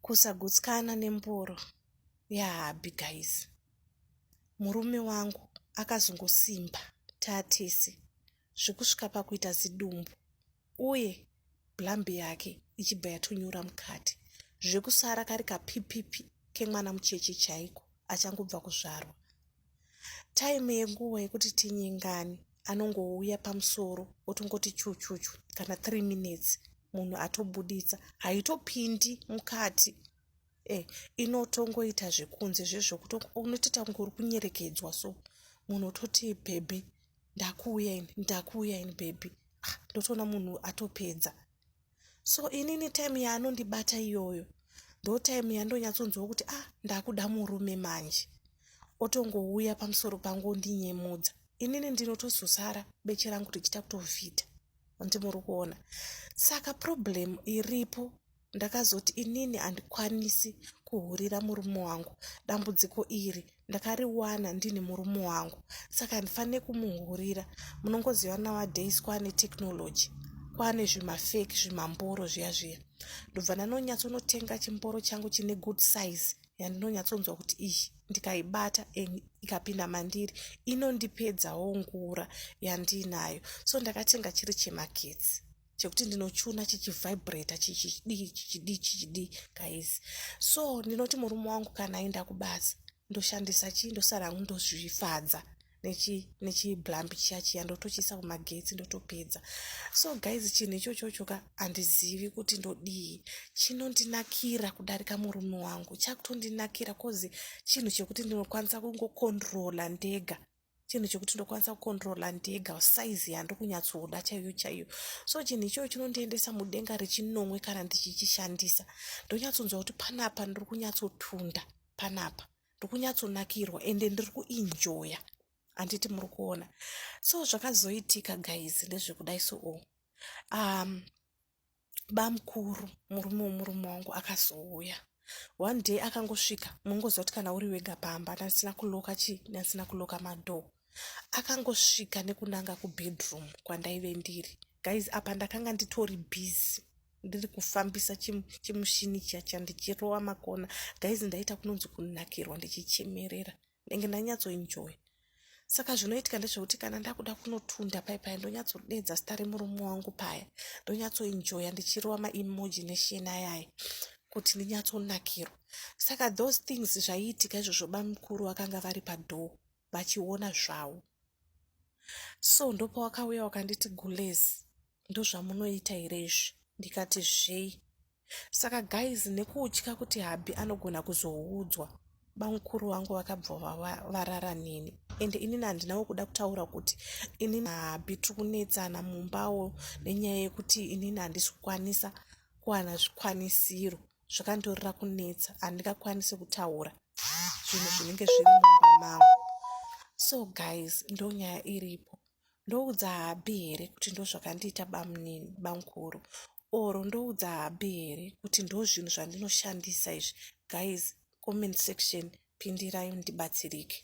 Kusagutsikana nemboro yahubby guys. Murume wangu akazongosimba taatese zvekusvika pakuita zidumbu uye blambi yake ichibva yatonyura mukati zvekusara kari kapipipi kemwana mucheche chaiko achangobva kuzvarwa. Time yenguva yekuti tinyengane anongouya pamusoro otongoti chuchuchu kana 3 minutes munhu atobuditsa haitopindi mukati e inotongoita zvekunze zvezvokuti unotoita kunge uri kunyerekedzwa so munhu ototi bhebhi ndakuuya ini ndakuuya ini bhebhi ah, ndotoona munhu atopedza so inini time yaanondibata iyoyo ndo time yandonyatsonzwa kuti ah ndakuda murume manje otongouya pamusoro pangu ondinyemudza inini ndinotozosara beche rangu richiita kutovhita hanti muri kuona saka problem iripo Ndakazoti inini handikwanisi kuhurira murume wangu. Dambudziko iri ndakariwana ndine murume wangu saka handifanire kumuhurira. Munongoziva nowadays kwaane technology kwaane zvimafake zvimamboro zviya zviya. Ndobva ndanonyatsonotenga chimboro changu chine good size yandinonyatsonzwa kuti iyi ndikaibata ikapinda mandiri inondipedzawo ngura yandiinayo. So ndakatenga chiri chemagetsi. Chekuti ndinochuna chichivibrata chichidii chichidii chichidii guys so ndinoti murume wangu kana aenda kubasa ndoshandisa chii ndosara hangu ndozvifadza nechiblambi chiya chiya ndotochiisa kumagetsi ndotopedza so guys chinhu ichochocho ka handizivi kuti ndodii chinondinakira kudarika murume wangu chakutondinakira kozi chinhu chekuti ndinokwanisa kungokontrola ndega chinhu chekuti ndokwanisa kucontrola ndega size yandikunyatsoda chaiyo chaiyo so chinhu ichoyo chinondiendesa mudenga rechinomwe kana ndichichishandisa ndonyatsonzwa kuti panapa ndiri kunyatsotunda panapa ndiri kunyatsonakirwa ende ndiri kuenjoya handiti muri kuona so zvakazoitika guys ndezvekudai so um, bamkuru murume wemurume wangu akazouya one day akangosvika munongoziva kuti kana uri wega pamba ndandisina kuloka chii ndandisina kuloka madoor akangosvika nekunanga kubedroom kwandaive ndiri guys apa ndakanga nditori busy ndiri kufambisa chimushini chiya chiya ndichirova makona guys ndaita kunonzi kunakirwa ndichichemerera ndenge ndanyatsoenjoya saka zvinoitika ndezvekuti kana ndakuda kunotunda pai paya ndonyatsodedza zita remurume wangu paya ndonyatsoenjoya ndichirova maimagination ayaya kuti ndinyatsonakirwa saka those things zvaiitika izvozvo bamukuru vakanga vari padoor vachiona zvavo so ndopawakauya wakanditi gulez ndozvamunoita here izvi ndikati zvei Saka guys nekutya kuti hubby anogona kuzoudzwa bamukuru vangu vakabva varara neni ende inini handinawo kuda kutaura kuti inini hubby tiri kunetsana mumbawo nenyaya yekuti inini handisi kukwanisa kuwana zvikwanisiro zvakandorera kunetsa handingakwanisi kutaura zvinhu zvinenge zviri mumba mangu so guys ndonyaya iripo Ndoudza hubby here kuti ndozvakandiita bamunini bamkuru or ndoudza hubby here kuti ndozvinhu zvandinoshandisa izvi guys comment section pindirai ndibatsirike.